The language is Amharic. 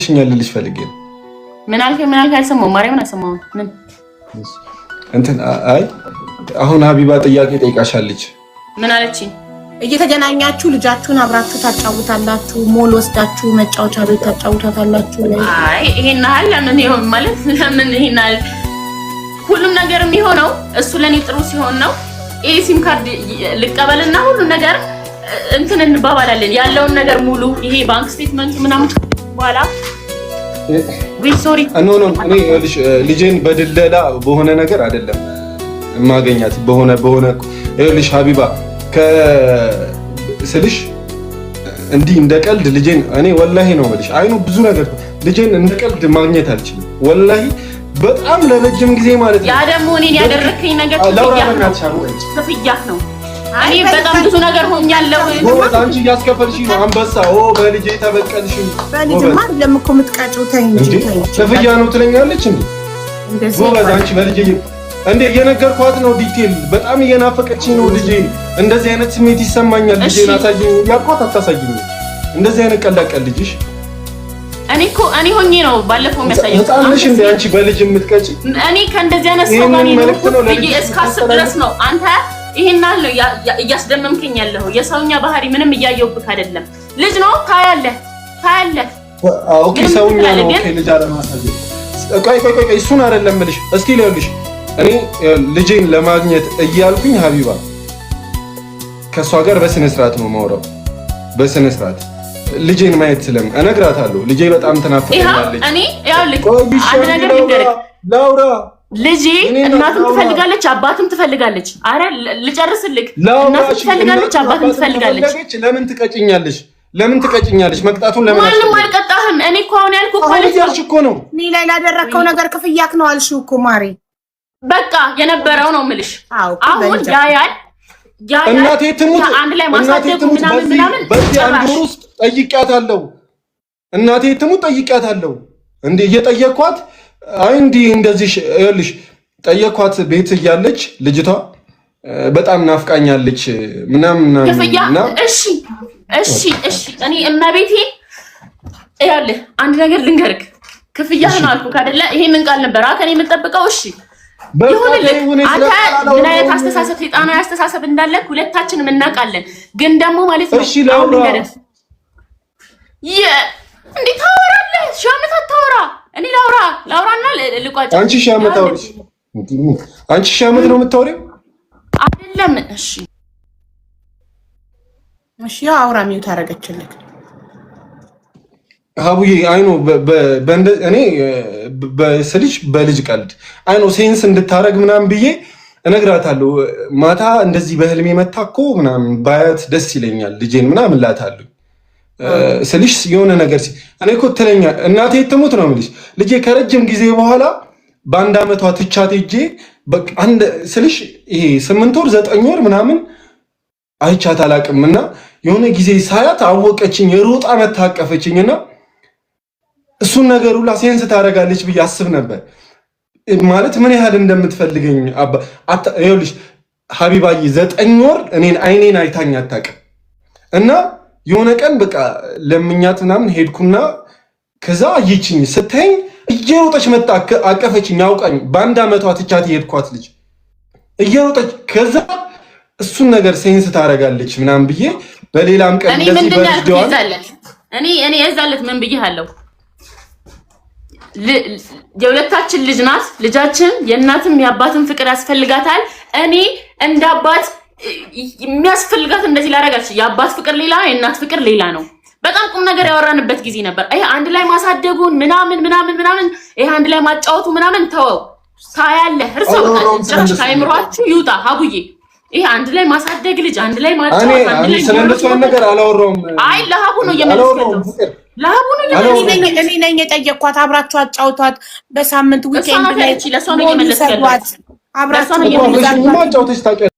ናፍቀሽኛል ልልሽ ፈልጌ ነው። ምን አልከኝ? ምን አልከኝ? አልሰማሁም። ማርያምን አልሰማሁም። ምን እንትን አይ አሁን ሀቢባ ጥያቄ ጠይቃሻለች። ምን አለችኝ? እየተገናኛችሁ ልጃችሁን አብራችሁ ታጫውታላችሁ። ሞል ወስዳችሁ መጫወቻ ቤት ታጫውታታላችሁ። አይ ይሄን ያህል ለምን ይሆን ማለት ለምን ይሄን ያህል ሁሉም ነገር የሚሆነው እሱ ለኔ ጥሩ ሲሆን ነው። ይሄ ሲም ካርድ ልቀበልና ሁሉም ነገር እንትን እንባባላለን ያለውን ነገር ሙሉ ይሄ bank statement ምናምን በኋላ sorry No, no፣ እኔ ይኸውልሽ ልጄን በድለላ በሆነ ነገር አይደለም የማገኛት፣ በሆነ ይኸውልሽ ሀቢባ ስልሽ እንዲህ እንደ ቀልድ ልጄን እኔ ወላሂ ነው የምልሽ፣ አይኑ ብዙ ነገር ልጄን እንደ ቀልድ ማግኘት አልችልም። ወላሂ በጣም ለረጅም ጊዜ ማለት ነው። ያ ደግሞ እኔን ያደረከኝ ነገር ክፍያህ ነው። እኔ በጣም ብዙ ነገር ሆኛለሁ። ጎበዝ፣ አንቺ እያስከፈልሽኝ ነው። አንበሳ ኦ በልጄ ተበቀልሽኝ። በልጅማ አይደለም እኮ የምትቀጪው። ተይ እንጂ ተይ እንጂ። ክፍያ ነው ትለኛለች እንዴ? ጎበዝ፣ አንቺ በልጄ እንዴ እየነገርኳት ነው detail። በጣም እየናፈቀችኝ ነው ልጄ። እንደዚህ አይነት ስሜት ይሰማኛል። ልጄን አሳየኝ እያልኳት አታሳይኝም። እንደዚህ አይነት ቀልድ አቀልጅሽ። እኔ እኮ እኔ ሆኜ ነው ባለፈው የሚያሳየው። ህፃን ነሽ እንደ አንቺ በልጅ የምትቀጪ? እኔ ከእንደዚህ አይነት ሰው ጋር ነው ብዬ እስካስብ ድረስ ነው። አንተ ይሄን አለ እያስደመምከኝ ያለኸው የሰውኛ ባህሪ ምንም እያየሁብህ አይደለም። ልጅ ነው ታያለህ፣ ታያለህ። Okay ሰውኛ ነው። Okay ልጅ አለማሳየት። ቆይ ቆይ ቆይ፣ እሱን አይደለም የምልሽ። እስቲ ይኸውልሽ እኔ ልጄን ለማግኘት እያልኩኝ ሀቢባ ከእሷ ጋር በስነ ስርዓት ነው የማወራው፣ በስነ ስርዓት ልጄን ማየት ስለም እነግራታለሁ። ልጄ በጣም ትናፍቀኛለች። እኔ ይኸውልህ አንድ ነገር ልንገርህ ላውራ፣ ልጄ እናትም ትፈልጋለች አባትም ትፈልጋለች። አረ ልጨርስልህ። እናትም ትፈልጋለች አባትም ትፈልጋለች። ለምን ትቀጭኛለሽ? ለምን ትቀጭኛለሽ? መቅጣቱን ለምን? ማንም አልቀጣህም። እኔ እኮ አሁን ያልኩህ እኮ እኮ ነው። እኔ ላይ ላደረግከው ነገር ክፍያክ ነው አልሽው እኮ ማሬ። በቃ የነበረው ነው የምልሽ። አሁን ያያል እናቴ ትሙት አንድ ላይ ማሳደጉ ምናምን ምናምን በዚህ አንድ ወር ውስጥ ጠይቂያታለሁ። እናቴ ትሙት ጠይቂያታለሁ። እንዴ እየጠየኳት አይ እንዲህ እንደዚህ ይኸውልሽ ጠየኳት። ቤት እያለች ልጅቷ በጣም ናፍቃኛለች ምናምን ምናምን። እሺ እሺ እሺ እኔ እመቤቴ ይኸውልህ አንድ ነገር ልንገርክ፣ ክፍያህን አልኩህ አይደለ? ይሄንን ቃል ነበር ከእኔ የምጠብቀው። እሺ ይሁንልህ። አንተ ምን አይነት አስተሳሰብ ሰይጣናዊ አስተሳሰብ እንዳለ ሁለታችንም እናውቃለን። ግን ደግሞ ማለት ነው እሺ ላውራ እንዴት ታወራለህ? ሺህ ዓመት አታወራ። እኔ ላውራ ላውራና ልቋጭ። አንቺ ሺህ ዓመት አውሪሽ። አንቺ ሺህ ዓመት ነው የምታወሪው አይደለም? እሺ እሺ፣ ያው አውራ mute አደረገችልህ። ሀቡዬ አይኖ እኔ ስልሽ በልጅ ቀልድ አይኖ sense እንድታረግ ምናምን ብዬ እነግራታለሁ። ማታ እንደዚህ በህልሜ መታ እኮ ምናምን ባያት ደስ ይለኛል ልጄን ምናምን እላታለሁ። ስልሽ የሆነ ነገር እኔ እኮ ትለኛ እናቴ ትሙት ነው የምልሽ። ልጄ ከረጅም ጊዜ በኋላ በአንድ ዓመቷ ትቻት ሄጄ አንድ ስልሽ ይሄ 8 ወር 9 ወር ምናምን አይቻት አላውቅም። እና የሆነ ጊዜ ሳያት አወቀችኝ፣ የሮጣ መታቀፈችኝ እና እሱን ነገር ሁላ sense ታደርጋለች ብዬ አስብ ነበር። ማለት ምን ያህል እንደምትፈልገኝ ይኸውልሽ ሀቢባዬ 9 ወር እኔን አይኔን አይታኝ አታውቅም። እና የሆነ ቀን በቃ ለምኛት ምናምን ሄድኩና ከዛ አየችኝ። ስታየኝ እየሮጠች መጣ አቀፈችኝ። አውቃኝ በአንድ ዓመቷ ትቻት የሄድኳት ልጅ እየሮጠች ከዛ እሱን ነገር sense ታደርጋለች ምናምን ብዬ በሌላም ቀን እኔ እንደዚህ ምንድን ነው ያልኩት በልጅ የዛለት እኔ የዛለት ምን ብዬሃለሁ? የሁለታችን ልጅ ናት። ልጃችን የእናትም የአባትም ፍቅር ያስፈልጋታል። እኔ እንደ አባት የሚያስፈልጋት እንደዚህ ላደርጋች። የአባት ፍቅር ሌላ ነው፣ የእናት ፍቅር ሌላ ነው። በጣም ቁም ነገር ያወራንበት ጊዜ ነበር። ይሄ አንድ ላይ ማሳደጉን ምናምን ምናምን ምናምን ይሄ አንድ ላይ ማጫወቱ ምናምን ተወው። ታያለህ፣ እርሰው ጭራሽ ከአይምሯችሁ ይውጣ ሀቡዬ። ይሄ አንድ ላይ ማሳደግ ልጅ አንድ ላይ እኔ ማጫወት አንድ ላይ ስለ እንደሱ አይነት ነገር አላወራሁም። አይ ለሀቡ ነው እየመለስክ አላወራሁም ያለው። ፍቅር ለሀቡ ነው እየመለስክ ያለው። እኔ ነኝ የጠየኳት። አብራችሁ አጫውቷት በሳምንት እሷ weekend ናት ላይ ያለችኝ። ለእሷ ነው እየመለስክ ያለው። አብራችሁ ለእሷ ነው እየመለስክ እኮ አብረሽኝማ አጫውተሽ ታውቂያለሽ።